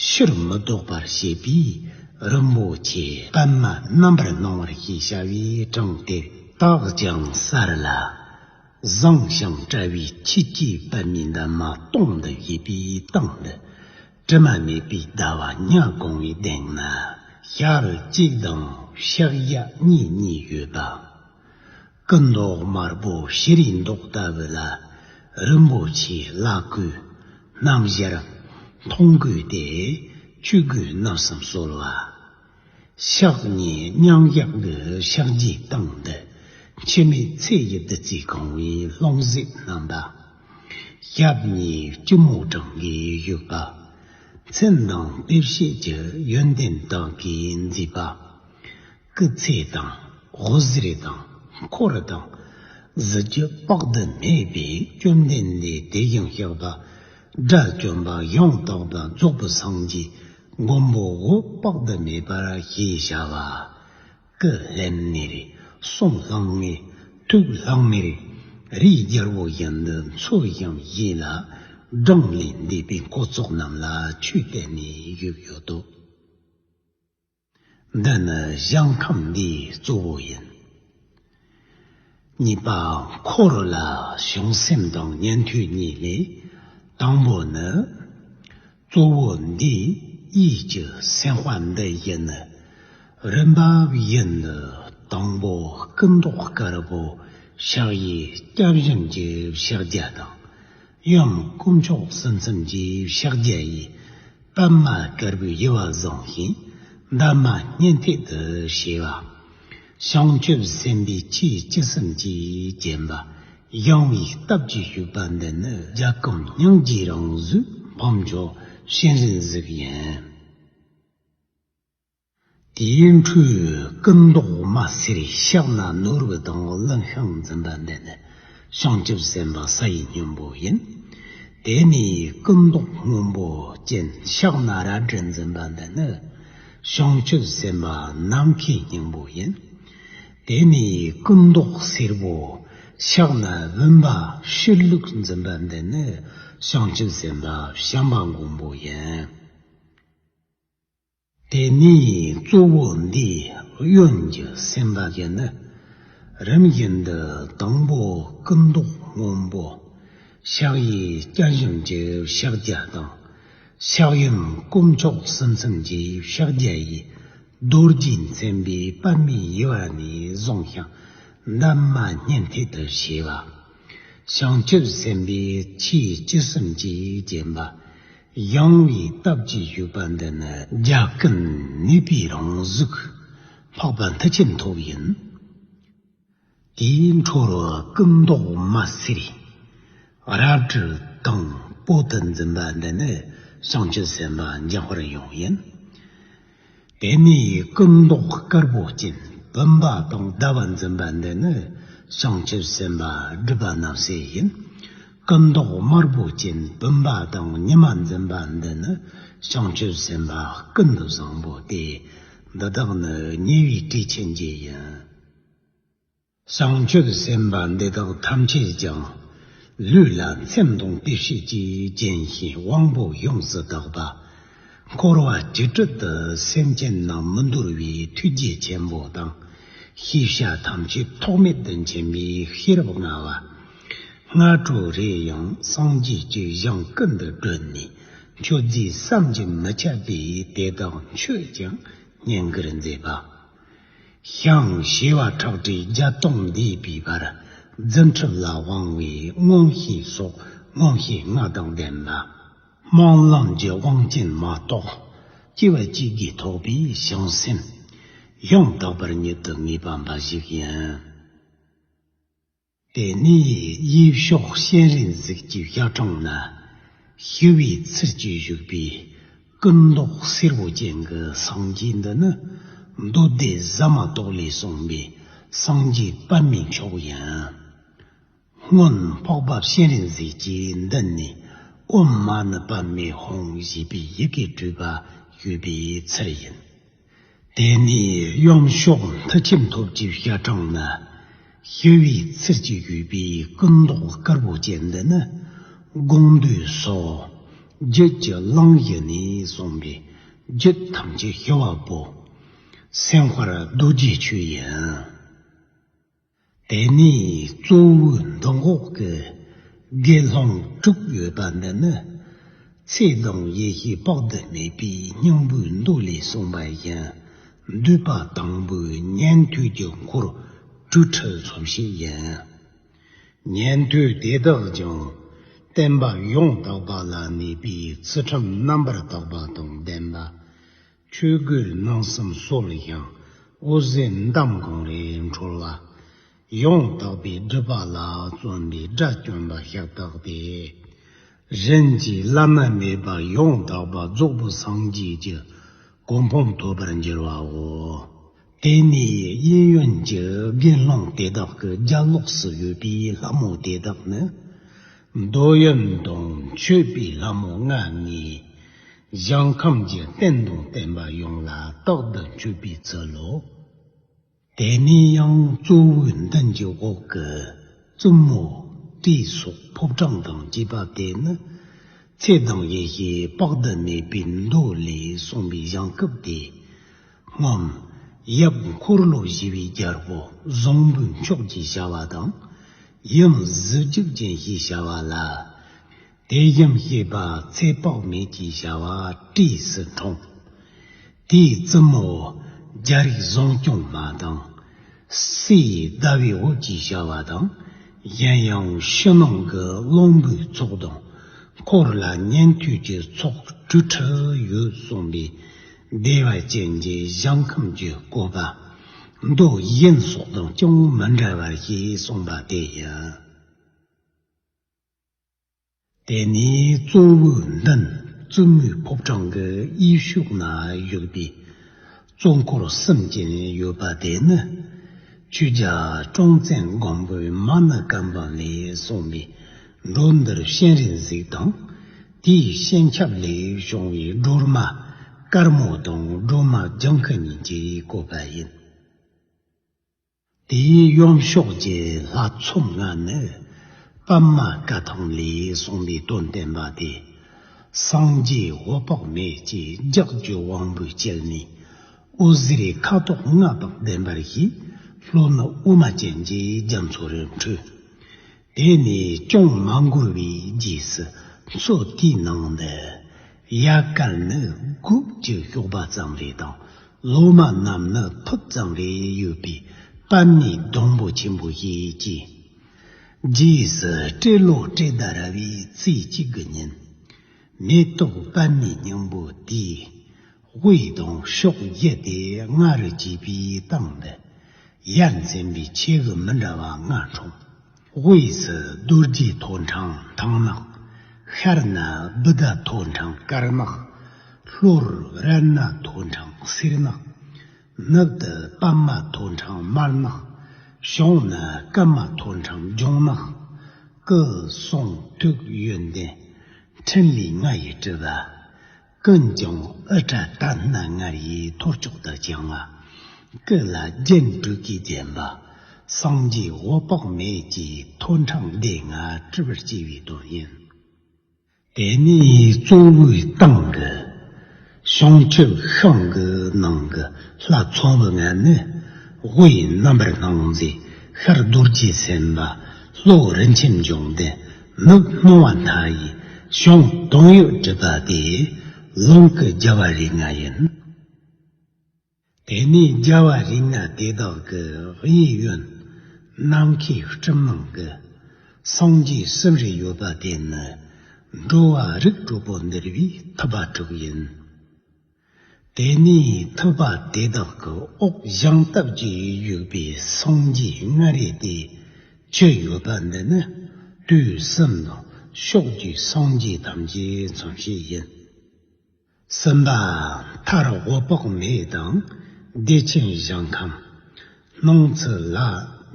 ཕྱིར་མི་ལྡོག་པར་བྱེད་པའི་རིན་པོ་ཆེ་པདྨ་རྣམ་པར་སྣང་བར་ཞེས་བྱ་བའི་གྲངས་དེ་དག་ཀྱང་གསལ་ལ། བཟང་ཞིང་བཀྲ་བའི་ཆོས་ཀྱི་པདྨའི་འདབ་མ་སྟོང་དུ་བཞད་པའི་སྟེང་དུ། དྲི་མ་མེད་པའི་ཟླ་བ་ཉ་གང་བའི་གདན་ན་ཞལ་གཅིག་དང་ཕྱག་གཡས་གཉིས་གཉིས་ཡོད་པ། སྐུ་མདོག་དམར་པོ་བྱུ་རུའི་མདོག་ལྟ་བུ་ལ་རིན་པོ་ཆེའི་བླ་གོས་སྣམ་སྦྱར་མཐོང་གོས་ཏེ་ཆོས་གོས་རྣམ་གསུམ་གསོལ་བ། ཕྱག་གཉིས་མཉམ་བཞག་གི་ཕྱག་རྒྱའི་སྟེང་དུ་འཆི་མེད་ཚེ་ཡི་བདུད་རྩིས་གང་བའི་ལྷུང་བཟེད་བསྣམས་པ། ཞབས་གཉིས་སྐྱིལ་མོ་ཀྲུང་གིས་བཞུགས་པ། མཚན་དང་དཔེ་བྱད་ཀྱི་ཡོན་ཏན་དག་གིས་མཛེས་པ། སྐུ་ཚེ་དང་། འོད་ཟེར་དང་། འཁོར་དང་། གཟི་བརྗིད་དཔག་ཏུ་མེད་པས་བཅོམ་ལྡན་འདས་དེ་བཞིན་གཤེགས་པ། དགྲ་བཅོམ་པ། ཡང་དག་པ། རྫོགས་པའི་སངས་རྒྱས་མགོན་པོ་འོད་དཔག་ཏུ་མེད་པར་ཞེས་བྱ་བ། སྐུ་ལྷམ་མེ་རེ། གསུང་ལྷང་ངེ། ཐུགས་ལྷང་མེ་རེ། རིའི་རྒྱལ་པོ་བཞིན་དུ་འཚོ་ཞིང་གཞེས་ལ། བགྲང་ལས་འདས་པའི་འཁོར་ཚོགས་རྣམས་ལ་ཆོས་བསྟན་ནས་བཞུགས་ཡོད་དོ། འདི་ནི་ཞིང་ཁམས་འདིའི་གཙོ་བོ་ཡིན། གཉིས་པ། འཁོར་ལ་བྱང་སེམས་དང་ཉན་ཐོས་གཉིས་ལས། དང་པོ་ནི། གཙོ་བོ་འདིའི་ཡིད་ཀྱི་སེམས་དཔའ་འདི་བཞིན་ནི། རིམ་པ་བཞིན་དུ་དང་པོ་སྐུ་མདོག་དཀར་པོ་ཕྱག་གཡས་སྐྱབས་སྦྱིན་གྱི་ཕྱག་རྒྱ་དང་། གཡོན་དཀོན་མཆོག་གསུམ་མཚམས་ཀྱི་ཕྱག་རྒྱ་ཡིས། པདྨ་དཀར་པོའི་དབྱེ་བ་བཟུང་ཞིང་། འདབ་མ་སྙན་ཐད་དུ་བྱེད་པ། བྱང་ཆུབ་སེམས་དཔའི་ཆོས་བཅུ་གསུམ་གྱིས་བརྒྱན་པ། ཞིང་པའི་སྟབས་ཀྱིས་བཞུགས་པ་འདི་ནི་རྒྱལ་ཁམས་སྙིང་རྗེའི་རང་གཟུགས་འཕགས་མཆོག་སྤྱན་རས་གཟིགས་ཡིན། དེའི་འཕྲོས་སྐུ་མདོག་དམར་སེར་ཕྱག་ན་ནོར་བུ་དང་ཀླུ་ཤིང་འཛིན་པ་འདི་ནི་བྱང་ཆུབ་སེམས་དཔའ་ས་ཡི་སྙིང་པོ་ཡིན། དེ་ནས་སྐུ་མདོག་སྔོན་པོ་ཅན་ཕྱག་ན་རལ་གྲི་འཛིན་པ་འདི་ནི་ བྱང་ཆུབ་སེམས་དཔའ་ནམ་མཁའི་སྙིང་པོ་ཡིན། དེ་ནས་སྐུ་མདོག་སེར་པོ། ཕྱག་ན་བུམ་པ་ཕྱིར་བླུགས་འཛིན་པ་འདི་ནི་བྱང་ཆུབ་སེམས་དཔའ་བྱམས་པ་མགོན་པོ་ཡིན། དེ་ནས་གཙོ་བོ་འདིའི་གཡོན་གྱི་སེམས་དཔའ་ཡིན་ནི། རིམ་བཞིན་དུ་དང་པོ་སྐུ་མདོག་སྔོན་པོ། ཕྱག་གཡས་སྐྱ་ཞུམ་གྱི་ཕྱག་རྒྱ་དང་། ཕྱག་གཡོན་དཀོན་མཆོག་གསུམ་མཚོན་གྱི་ཕྱག་རྒྱ་ཡིས། རྡོ་རྗེས་མཚན་པའི་པདྨའི་དབྱེ་བ་ནས་བཟུང་ཞིང་། འདབ་མ་སྙན་ཐད་དུ་བྱས་པ། བྱང་ཆུབ་སེམས་དཔའི་ཆོས་བཅུ་གསུམ་གྱིས་བརྒྱན་པ། ཡངས་པའི་སྟབས་ཀྱིས་བཞུགས་པ་འདི་ནི་རྒྱ་ཀུན་ནུས་པའི་རང་གཟུགས། འཕགས་པ་མཐུ་ཆེན་ཐོབ་ཡིན། དེའི་འཕྲོར་སྐུ་མདོག་དམར་སེར། རལ་གྲི་དང་པོ་དུ་འཛིན་པ་འདི་ནི་བྱང་ཆུབ་སེམས་དཔའ་འཇམ་དཔལ་དབྱངས་ཡིན། དེ་ནས་སྐུ་མདོག་དཀར་པོ་ཅན་བུམ་པ་དང་ཟླ་བ་འཛིན་པ་འདི་ནི་བྱང་ཆུབ་སེམས་དཔའ་སྒྲིབ་པ་རྣམ་སེལ་ཡིན། སྐུ་མདོག་དམར་པོ་ཅན་བུམ་པ་དང་ཉི་མ་འཛིན་པ་འདི་ནི་བྱང་ཆུབ་སེམས་དཔའ་ཀུན་ཏུ་བཟང་པོ་སྟེ། འདི་དག་ནི་ཉེ་བའི་གྲོས་ཆོད་བརྒྱད་ཡིན། བྱང་ཆུབ་སེམས་དཔའ་འདི་དག་ཐམས་ཅད་ཀྱང་། ལུས་ལ་མཚན་དང་དེ་བཞིན་གྱིས་བརྒྱན་ཞིང་དབང་པོ་ཡོངས་སུ་དག་པ། འཁོར་བ་བཅུ་སྤྲུལ་དུ་སེམས་ཅན་རྣམས་མི་འདོར་བའི་ཐུགས་རྗེ་ཆེན་པོ་དང་། ཤེས་བྱ་ཐམས་ཅད་ཐོགས་མེད་དུ་མཁྱེན་པའི་ཤེས་རབ་མངའ་བ། སྔ་དྲོ་རེ་ཡང་སངས་རྒྱས་ཀྱི་ཞིང་ཀུན་ཏུ་བགྲོད་ནས་མཆོད་རྫས་བསམ་གྱིས་མི་ཁྱབ་པས་དེ་དག་མཆོད་ཅིང་བསྙེན་བཀུར་མཛད་པ། ཞིང་བྱེ་བ་ཕྲག་བྲེས་བརྒྱ་སྟོང་འདས་པའི་བར། རྫུ་འཕྲུལ་ལ་དབང་བའི་མངོན་ཤེས་སོགས་མངོན་ཤེས་ལྔ་དང་ལྡན་པ། སྨོན་ལམ་གྱི་དབང་ཅན་མ་གཏོགས་སྐྱེ་བ་གཅིག་གིས་ཐོགས་པའི་བྱང་སེམས། ཡང་དག་པར་ཉིད་དུ་ངེས་པ་འབའ་ཞིག་ཡིན། དེ་ནས་ཡུལ་ཕྱོགས་སྤྱན་རས་གཟིགས་ཀྱི་ཞལ་དྲུང་ན་ཞི་བའི་ཚུལ་གྱིས་བཞུགས་པའི་སྐུ་མདོག་སེར་པོ་ཅན་གྱི་སངས་རྒྱས་འདི་ནི། མདོ་སྡེ་ཟ་མ་ཏོག་ལས་གསུངས་པའི་སངས་རྒྱས་པདྨའི་མཆོག་ཡིན། སྔོན་འཕགས་པ་སྤྱན་རས་གཟིགས་ཀྱི་མདུན་ནས་ཨོཾ་མ་ཎི་པདྨེ་ཧཱུྃ་ཞེས་པའི་ཡི་གེ་བྲིས་པ་ཡོད་པའི་ཚུལ་ཡིན། དེ་ནས་གཡོན་ཕྱོགས་མཐུ་ཆེན་ཐོབ་ཀྱི་ཞལ་དྲུང་ན་ཞི་བའི་ཚུལ་གྱིས་བཞུགས་པའི་སྐུ་མདོག་དཀར་པོ་ཅན་འདི་ནི། དགོངས་འདུས་སོ། རྒྱུད་ཀྱི་གླེང་གཞི་ནས་གསུངས་པའི་རྒྱུད་ཐམས་ཅད་ཞི་བ་པོ། སེམས་དཔའ་རྡོ་རྗེ་ཆོས་ཡིན། དེ་ནས་གཙོ་བོའི་མདུན་འོག་གི་དགེ་སློང་དྲུག་ཡོད་པ་འདི་ནི། ཚེ་དང་ཡེ་ཤེས་དཔག་ཏུ་མེད་པའི་སྙིང་པོའི་མདོ་ལས་གསུངས་པ་བཞིན། འདུས་པ་དང་པོའི་ཉན་ཐོས་ཀྱི་འཁོར་དྲུག་ཁྲི་ཚོ་བྱེད་ཡིན། ཉན་ཐོས་དེ་དག་ཀྱང་བསྟན་པ་ཡང་དག་པ་ལ་གནས་པའི་ཚུལ་ཁྲིམས་རྣམ་པར་དག་པ་དང་ལྡན་པ། ཆོས་གོས་ནང་གསེས་གསོལ་ཞིང་འོད་ཟེར་འདམ་གང་རེ་འཕྲོ་བ། ཡང་དག་པའི་སྒྲུབ་པ་ལ་བརྩོན་པའི་དགྲ་བཅོམ་པ་ཞབས་བཏགས་ཏེ། གཞན་གྱིས་བླ་ན་མེད་པ་ཡང་དག་པ་རྫོགས་པའི་སངས་རྒྱས་ཀྱི་གོ་འཕང་ཐོབ་པར་འགྱུར་བའོ། དེ་ནས་གཡས་གཡོན་གྱི་དགེ་སློང་དེ་དག་གི་རྒྱབ་ལོགས་སུ་ཡོད་པའི་ལྷ་མོ་དེ་དག་ནི། འདོད་ཡོན་དང་མཆོད་པའི་ལྷ་མོ་ལྔ་ལྔས། ཞིང་ཁམས་ཀྱི་རྟེན་དང་བརྟེན་པ་ཡོངས་ལ་རྟག་ཏུ་མཆོད་པའི་ཚུལ་ལོ། དེ་ནས་ཡང་གཙོ་བོའི་མདུན་གྱི་འོག་གི་བཙུན་མོ་སྤྲེའུ་སོགས་ཕོ་བྲང་དང་བཅས་པ་དེ་ནི། ཚེ་དང་ཡེ་ཤེས་དཔག་ཏུ་མེད་པའི་མདོ་ལས་གསུངས་པའི་ཞིང་ཁམས་ཏེ། སྔོན་ཡབ་འཁོར་ལོ་བཞི་པའི་རྒྱལ་པོ་བཟང་པོའི་མཆོག་ཅེས་བྱ་བ་དང་། ཡུམ་གཟི་བརྗིད་ཅན་ཞེས་བྱ་བ་ལ། དེ་བཞིན་གཤེགས་པ་ཚེ་དཔག་མེད་ཅེས་བྱ་བ་སྤྲེའུས་འཁྲུངས། དེའི་བཙུན་མོ་རྒྱལ་རིགས་བཟང་སྐྱོང་མ་དང་། སྲས་ཟླ་བའི་འོད་ཅེས་བྱ་བ་དང་། གཞན་ཡང་ཕྱི་ནང་གི་བློན་པོའི་ཚོགས་དང་། འཁོར་ལ་ཉན་ཐོས་ཀྱི་ཚོགས་དྲུག་ཁྲི་ཡོད་གསུངས་པའི་བདེ་བ་ཅན་གྱི་ཞིང་ཁམས་ཀྱི་བཀོད་པ། མདོ་གཞན་སོགས་དང་ཅུང་མི་འདྲ་བར་ཞེས་གསུངས་པ་དེ་ཡིན། དེ་ནས་གཙོ་བོའི་མདུན་བཙུན་མོའི་ཕོ་བྲང་གི་གཡས་ཕྱོགས་ན་བཞུགས་པའི་གཙོ་འཁོར་གསུམ་ཅན་ཡོད་པ་དེ་ནི། ཆོས་རྒྱལ་ཀྲོང་བཙན་སྒམ་པོའི་མ་ཎི་བཀའ་འབུམ་ལས་གསུངས་པའི་འགྲོ་འདུལ་སྤྱན་རས་གཟིགས་དང་། དེའི་སྤྱན་ཆབ་ལས་བྱུང་བའི་སྒྲོལ་མ་ དཀར་མོ་དང་སྒྲོལ་མ་ལྗང་ཁུ་གཉིས་ཀྱི་བཀོད་པ་ཡིན། དེའི་གཡོན་ཕྱོགས་ཀྱི་ལྷ་ཚོམ་ལྔ་ནི། པདྨ་བཀའ་ཐང་ལས་གསུངས་པའི་དོན་བསྟན་པ་སྟེ། སངས་རྒྱས་འོད་དཔག་མེད་ཀྱིས་ལྗགས་ཀྱི་དབང་པོས་བསྐྱེད་ནས། འོད་ཟེར་ཁ་དོག་ལྔ་དང་ལྡན་པར་བྱས། ལྷོ་ནུབ་འོ་མ་ཅན་གྱི་རྒྱ་མཚོ་རུ་འཕྲོས། དེ་ནས་ཅུང་མ་འགོར་བའི་རྗེས་སུ་མཚོ་དེའི་ནང་དུ། ཡལ་ག་ནི་དགུ་བཅུ་གཤོག་པ་ཙམ་རེ་དང་། ལོ་མ་རྣམས་ནི་ཕུད་ཙམ་རེ་ཡོད་པའི་པདྨའི་སྡོང་པོ་ཆེན་པོ་ཞིག་སྐྱེས། རྗེས་སུ་སྤྲེལ་ལོ་སྤྲེལ་ཟླ་ར་བའི་ཚེས་གཅིག་གི་ཉིན། མེ་ཏོག་པདྨའི་སྙིང་པོ་དེའི་དབུས་དང་ཕྱོགས་བཞི་སྟེ་ལྔ་རུ་གྱེས་པའི་སྟེང་དུ། ཡར་འཛིན་པའི་ཆེ་གི་མི་འདྲ་བ་ལྔ་འཁྲུངས། དབུས་སུ་རྡོ་རྗེ་ཐོད་ཕྲེང་ཐང་ནག། ཤར་ན་བུདྡྷ་ཐོད་ཕྲེང་དཀར་ནག། ལྷོར་རཏྣ་ཐོད་ཕྲེང་སེར་ནག། ནུབ་ཏུ་པདྨ་ཐོད་ཕྲེང་དམར་ནག། བྱང་ན་ཀརྨ་ཐོད་ཕྲེང་ལྗང་ནག། སྐུ་གསུང་ཐུགས་ཡོན་ཏན་ཕྲིན་ལས་ལྔ་ཡིས་གྲུབ་པ། ཀུན་ཀྱང་དབུ་སྐྲ་དར་སྣ་ལྔ་ཡི་ཐོར་ཅོག་ཏུ་བརྐྱང་བ། སྐུ་ལ་རྒྱན་དྲུག་གིས་བརྒྱན་པ། སངས་རྒྱས་འོད་དཔག་མེད་ཀྱི་ཐོད་ཕྲེང་སྡེ་ལྔ་གྲུབ་པར་བྱས་པའི་དོན་ཡིན། དེ་ནས་གཙོ་བོའི་སྟེང་གི་བྱང་ཆུབ་ཤིང་གི་ནང་གི་ལྷ་ཚོམ་བུ་ལྔ་ནི། དབུས་རྣམ་པར་སྣང་མཛད་ཤར་རྡོ་རྗེ་སེམས་དཔའ། ལྷོ་རིན་ཆེན་འབྱུང་ལྡན། ནུབ་སྣང་བ་མཐའ་ཡས། བྱང་དོན་ཡོད་གྲུབ་པ་སྟེ། ལུང་གི་རྒྱལ་བ་རིགས་ལྔ་ཡིན། དེ་ནས་རྒྱལ་བ་རིགས་ལྔ་དེ་དག་གི་གཡས་གཡོན་ནམ་མཁའི་སྤྲིན་ནང་གི་སངས་རྒྱས་གསུམ་རེ་ཡོད་པ་དེ་ནི། འགྲོ་བ་རིགས་དྲུག་པོ་འདུལ་བའི་ཐུབ་པ་དྲུག་ཡིན། དེ་ནས་ཐུབ་པ་དེ་དག་གི་འོག་བྱང་སྟབས་ཀྱིས་བཞུགས་པའི་སངས་རྒྱས་ལྔ་རེ་སྟེ་བཅུ་ཡོད་པ་འདི་ནི། དུས་གསུམ་དང་ཕྱོགས་བཅུའི་སངས་རྒྱས་ཐམས་ཅད་མཚོན་བྱེད་ཡིན། གསུམ་པ་མཐར་འོད་དཔག་མེད་དང་བདེ་ཆེན་ཞིང་ཁམས། སྣང་ཚུལ་ལ་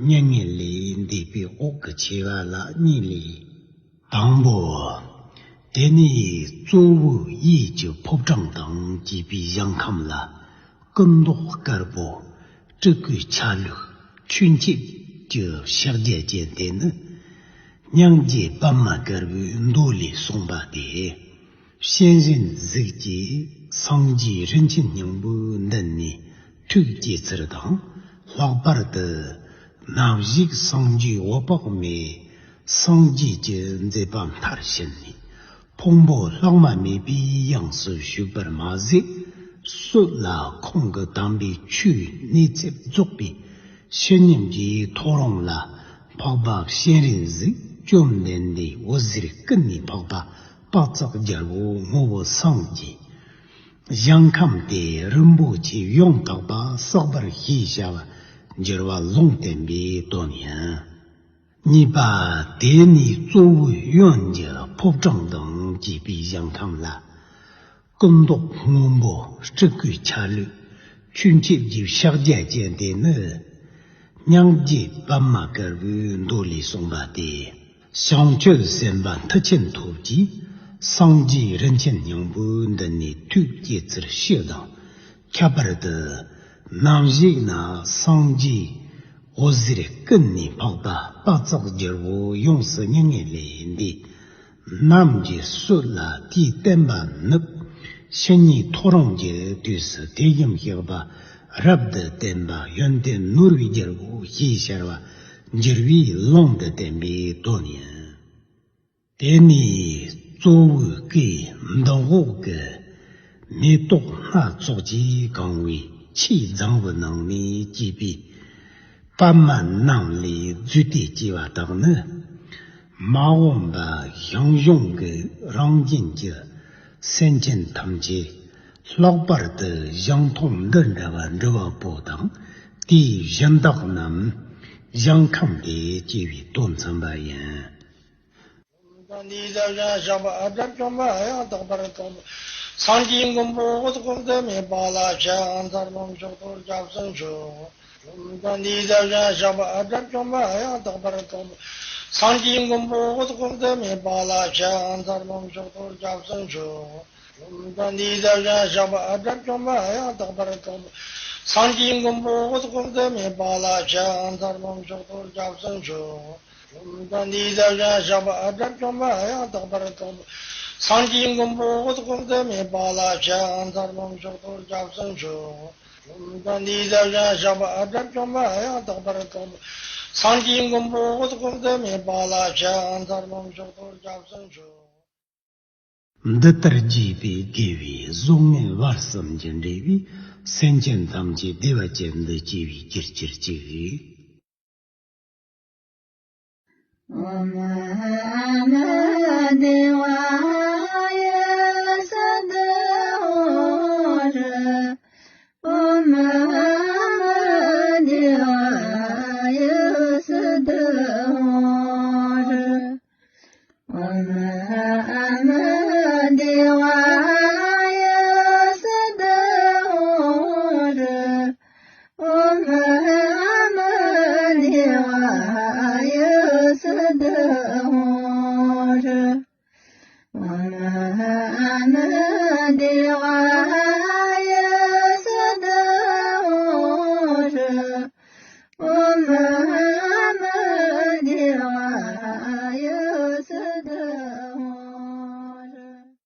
མྱ་ངན་ལས་འདས་པའི་འོག་གི་ཆེ་བ་ལ་གཉིས་ལས། དང་པོ། དེ་ནས་གཙོ་བོའི་གཡས་ཀྱི་ཕོ་བྲང་དང་བཅས་པའི་ཞིང་ཁམས་ལ། སྐུ་མདོག་དཀར་པོ། སྤྲུལ་སྐུའི་ཆ་ལུགས་ཆོས་འཆད་ཀྱི་ཕྱག་རྒྱ་ཅན་དེ་ནི། སྙིང་རྗེ་པདྨ་དཀར་པོའི་མདོ་ལས་གསུངས་པ་སྟེ། སྤྱན་རས་གཟིགས་ཀྱིས་སངས་རྒྱས་རིན་ཆེན་སྙིང་པོའི་མདུན་ནས་ཐུགས་བསྐྱེད་ཚུལ་དང་། ལྷག་པར་དུ་ནམ་ཞིག་སངས་རྒྱས་འོད་དཔག་མེད་སངས་རྒྱས་ཀྱི་མཛད་པ་མཐར་ཕྱིན་ནས། ཕུང་པོ་ལྷག་མ་མེད་པའི་དབྱིངས་སུ་བཞུགས་པར་མ་ཟད། སྲོད་ལ་ཁོང་གི་དམ་པའི་ཆོས་ནུས་ཚད་རྫོགས་པའི་ཆོས་ཉིད་ཀྱི་ཐོ་རངས་ལ། འཕགས་པ་སྤྱན་རས་གཟིགས་བཅོམ་ལྡན་འདས་འོད་ཟེར་ཀུན་ནས་འཕགས་པ་དཔག་བསམ་རྒྱལ་པོ་ངོ་བོ་སངས་རྒྱས། ཞིང་ཁམས་དེ་རིན་པོ་ཆེ་ཡང་དག་པ་བསགས་པར་ཤེས་བྱ་བ་འགྱུར་བ་ལུང་བསྟན་པའི་དོན་ཡིན། གཉིས་པ། དེ་ནས་གཙོ་བོའི་གཡོན་གྱི་ཕོ་བྲང་དང་བཅས་པའི་ཞིང་ཁམས་ལ། སྐུ་མདོག་སྔོན་པོ་སྤྲུལ་སྐུའི་ཆ་ལུགས་ཆོས་འཆད་ཀྱི་ཕྱག་རྒྱ་ཅན་དེ་ནི། སྙིང་རྗེ་པདྨ་དཀར་པོའི་མདོ་ལས་གསུངས་པ་སྟེ། བྱང་ཆུབ་སེམས་དཔའ་མཐུ་ཆེན་ཐོབ་ཀྱིས་སངས་རྒྱས་རིན་ཆེན་སྙིང་པོའི་མདུན་ནས་ཐུགས་བསྐྱེད་ཚུལ་ཞུ་དང་། ཁྱད་པར་དུ། ནམ་ཞིག་ན་སངས་རྒྱས་འོད་ཟེར་ཀུན་ནས་འཕགས་པ་དཔག་བསམ་རྒྱལ་པོ་ཡོངས་སུ་མྱ་ངན་ལས་འདས། ནམ་གྱི་སྲོད་ལ་དེའི་བསྟན་པ་ནུབ། ཕྱི་ཉིན་ཐོ་རངས་ཀྱི་དུས་སུ་དེ་བཞིན་གཤེགས་པ་རབ་ཏུ་བརྟན་པ་ཡོན་ཏན་ནོར་བུའི་རྒྱལ་པོ་ཞེས་བྱ་བ་འགྱུར་བའི་ལུང་དུ་བསྟན་པའི་དོན་ཡིན། དེ་ནས་གཙོ་བོའི་སྐུའི་མདུན་འོག་གི་མེ་ཏོག་སྣ་ཚོགས་ཀྱིས་གང་བའི་ཆོས་རྫིང་བུ་ནང་ནས་སྐྱེས་པའི་པདྨ་རྣམས་ལས་རྫུས་ཏེ་སྐྱེ་བ་དག་ནི། མ་འོངས་པ་ཞིང་གཞུང་གི་རང་བཞིན་གྱི་སེམས་ཅན་ཐམས་ཅད་ལྷག་པར་དུ་ཞིང་མཐོང་འདི་འདྲ་བ་འདྲི་བ་པོ་དང་དེའི་གཞན་དག་རྣམས་ཞིང་ཁམས་དེ་སྐྱེ་བའི་དོན་མཚོན་པ་ཡིན། འདི་ལྟར་ཡང་བཤད་པ་སྒྲ་བཅོམ་པ་ཡང་དག་པར་རྟོགས་པ། སངས་རྒྱས་མགོན་པོ་འོད་དཔག་ཏུ་མེད་པ་ལ་ཕྱག་འཚལ་ལོ། མཆོག་ཏུ་སྐྱབས་སུ་མཆིའོ། འདི་ལྟར་ཡང་བཤད་པ་སྒྲ་བཅོམ་པ་ཡང་དག་པར་རྟོགས་པ། སངས་རྒྱས་མགོན་པོ་འོད་དཔག་ཏུ་མེད་པ་ལ་ཕྱག་འཚལ་ལོ། མཆོག་ཏུ་སྐྱབས་སུ་མཆིའོ། བཅོམ་ལྡན་འདས་ཀྱིས་བཤད་པ་དགྲ་བཅོམ་པ་ཡང་དག་པར་རྫོགས་པའི་སངས་རྒྱས་མགོན་པོ་འོད་དཔག་ཏུ་མེད་པ་ལ་ཕྱག་འཚལ་ལོ། མཆོག་ཏུ་སྐྱབས་སུ་མཆིའོ། བཅོམ་ལྡན་འདས་ཀྱིས་བཤད་པ་དགྲ་བཅོམ་པ་ཡང་དག་པར་རྫོགས་པའི་སངས་རྒྱས་མགོན་པོ་འོད་དཔག་ཏུ་མེད་པ་ལ་ཕྱག་འཚལ་ལོ། མཆོག་ཏུ་སྐྱབས་སུ་མཆིའོ། བཅོམ་ལྡན་འདས་ཀྱིས་བཤད་པ་དགྲ་བཅོམ་པ་ཡང་དག་པར་རྫོགས་པའི་སངས་རྒྱས་མགོན་པོ་འོད་དཔག་ཏུ་མེད་པ་ལ་ཕྱག་འཚལ་ལོ། མཆོག་ཏུ་སྐྱབས་སུ་མཆིའོ། འདི་ལྟར་རྒྱས་པའི་དགེ་བའི་གཟུགས་བརྙན་བར་གསུམ་གྱི་འབྲས་བུས་སེམས་ཅན་ཐམས་ཅད་བདེ་བ་ཅན་དུ་སྐྱེ་བའི་རྒྱུར་གྱུར་ཅིག།